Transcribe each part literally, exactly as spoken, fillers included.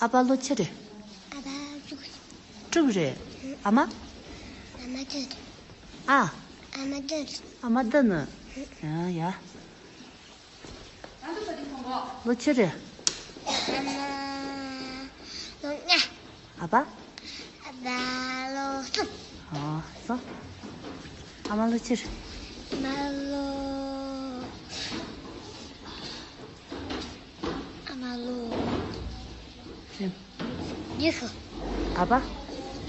ཨ་ཕ་ལོ་ཆི་རེད། ཨ་ཕ་དྲུག་དྲུག་རེད། ཨ་མ། ཨ་མ་བདུན། ཨ། ཨ་མ་བདུན། ཨ་མ་བདུན་ནི། ཡ་ཡ། ལོ་ཆི་རེད། ཨ་མ་ལོ་ལྔ། ཨ་ཕ། ཨ་ཕ་ལོ་གསུམ། ཨ་སོ། ཨ་མ་ལོ་ཆི་རེད། ཨ་མ་ལོ། ཨ་མ་ལོ། ཉི་ཤུ། ཨ་ཕ།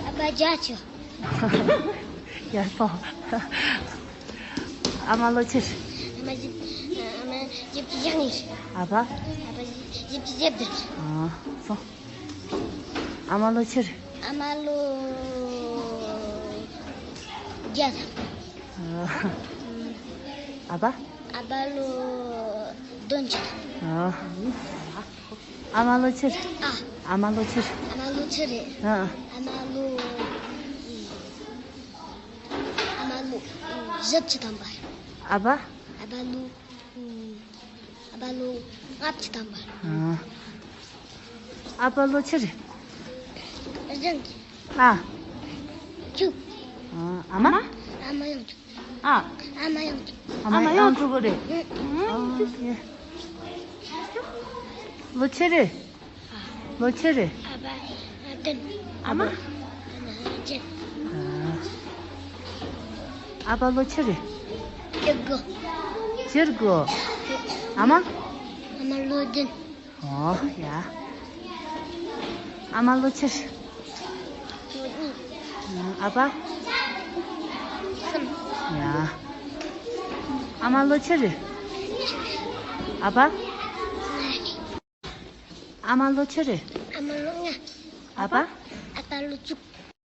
ཨ་ཕ་བརྒྱད་ཅུ། ཡར་སོང་། ཨ་མ་ལོ་ཆི་རེད། ཨ་མ་བཞི། ཨ་མ་བཞི་བཅུ་ཞེ་གཉིས། ཨ་ཕ། ཨ་ཕ་བཞི་བཅུ་ཞེ་བདུན། ཨ་སོང་། ཨ་མ་ལོ་ཆི་རེད། ཨ་མ་ལོ་བརྒྱད། ཨ་ཕ། ཨ་ཕ་ལོ་བདུན་ཅུ། ཨ་མ་ལོ་ཆི་རེད། ཨ། ཨ་མ་ལོ་ཆི་རེད། ཨ་མ་ལོ་ཆི་རེད། ཨ། ཨ་མ་ལོ། ཨ་མ་ལོ་བཞི་བཅུ་ཐམ་པ། ཨ་ཕ། ཨ་ཕ་ལོ། ཨ་ཕ་ལོ་ལྔ་བཅུ་ཐམ་པ། ཨ། ཨ་ཕ་ལོ་ཆི་རེད། བཞི་བཅུ། ཨ། བཅུ། ཨ། ཨ་མ། ཨ་མ་ཡང་བཅུ། ཨ། ཨ་མ་ཡང་བཅུ། ཨ་མ་ཡང་དྲུག་རེད། ཨ། ལོ་ཆི་རེད། ལོ་ཆི་རེད། ཨ་ཕ་བདུན། ཨ་མ། ཨ་མ་བརྒྱད། ཨ་ཕ་ལོ་ཆི་རེད། བཅུ་དགུ། བཅུ་དགུ། ཨ་མ། ཨ་མ་ལོ་བདུན། ཨོ་ཡ། ཨ་མ་ལོ་ཆི་རེད། ལོ་གཉིས། ཨ་ཕ། གསུམ། ཡ། ཨ་མ་ལོ་ཆི་རེད། ཨ་ཕ། ལྔ། ཨ་མ་ལོ་ཆི་རེད། ཨ་མ་ལོ་ལྔ། ཨ་ཕ། ཨ་ཕ་ལོ་དྲུག།